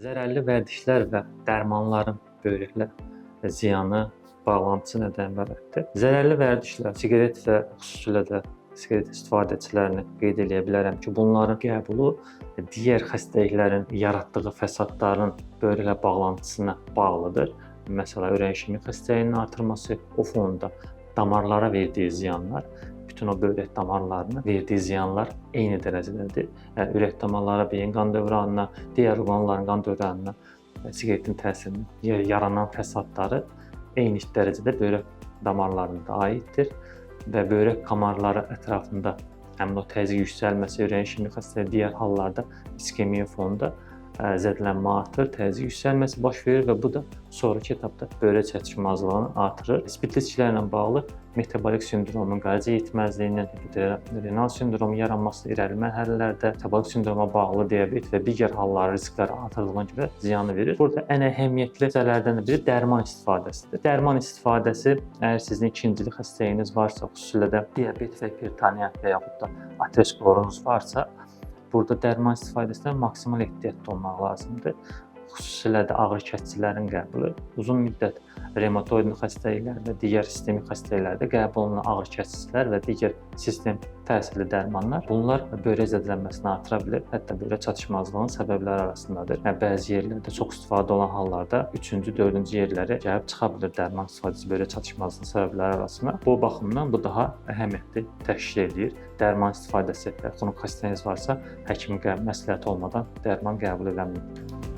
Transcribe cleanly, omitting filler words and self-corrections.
Zərərli vərdişlər və dərmanların böyrəklə ziyanı bağlantısı nədən ibarətdir? Zərərli vərdişlər, siqaret və xüsusilə də siqaret istifadəçilərini qeyd eləyə bilərəm ki, bunların qəbulu digər xəstəliklərin yaratdığı fəsadların böyrəklə bağlantısına bağlıdır. Məsələn, ürək işemik xəstəliyinin artırması, o fonda damarlara verdiyi ziyanlar, bütün o böyrək damarlarına verdiyi ziyanlar eyni dərəcədədir. Yəni, ürək damarlara, beyin qan dövranına, digər orqanların qan dövranına siqaretin təsirinin yaranan fəsadları eyni dərəcədə böyrək damarlarına da aiddir və böyrək damarları ətrafında həmin o təzyiq yüksəlməsi, ürək işemik xəstəliyi, digər hallarda iskemiya fonunda zədələnmə artır, təzyiq yüksəlməsi baş verir və bu da sonrakı etapda böyrək çatışmazlığını artırır. Spirtli içkilərlə bağlı metabolik sindromun, qaraciyər yetməzliyinin, renal sindromun yaranması irəli mərhələlərdə, metabolik sindroma bağlı diabet və digər halların riskləri artırdığına görə ziyanı verir. Burada ən əhəmiyyətli hissələrdən biri dərman istifadəsidir. Dərman istifadəsi, əgər sizin ikincili xəstəliyiniz varsa, xüsusilə də diabet və hipertoniya və yaxud da ateroskleroz varsa, burada dərman istifadəsində maksimal ehtiyatlı olmaq lazımdır. Xüsusilə də ağrı kəsicilərin qəbulu, uzun müddət revmatoid xəstəliklərdə, digər sistemik xəstəliklərdə qəbul olunan ağrı kəsicilər və digər sistem təsirli dərmanlar, bunlar böyrək zədələnməsini artıra bilir, hətta böyrək çatışmazlığının səbəbləri arasındadır. Yəni, bəzi yerlərdə çox istifadə olan hallarda 3-cü, 4-cü yerlərə gəlib çıxa bilir dərman istifadəsi böyrək çatışmazlığının səbəbləri arasına. Bu baxımdan bu daha əhəmiyyətli təşkil eləyir. Dərman istifadəsi və xronik xəstəliyiniz varsa, həkimin məsləhəti olmadan dərman qəbul eləməyin.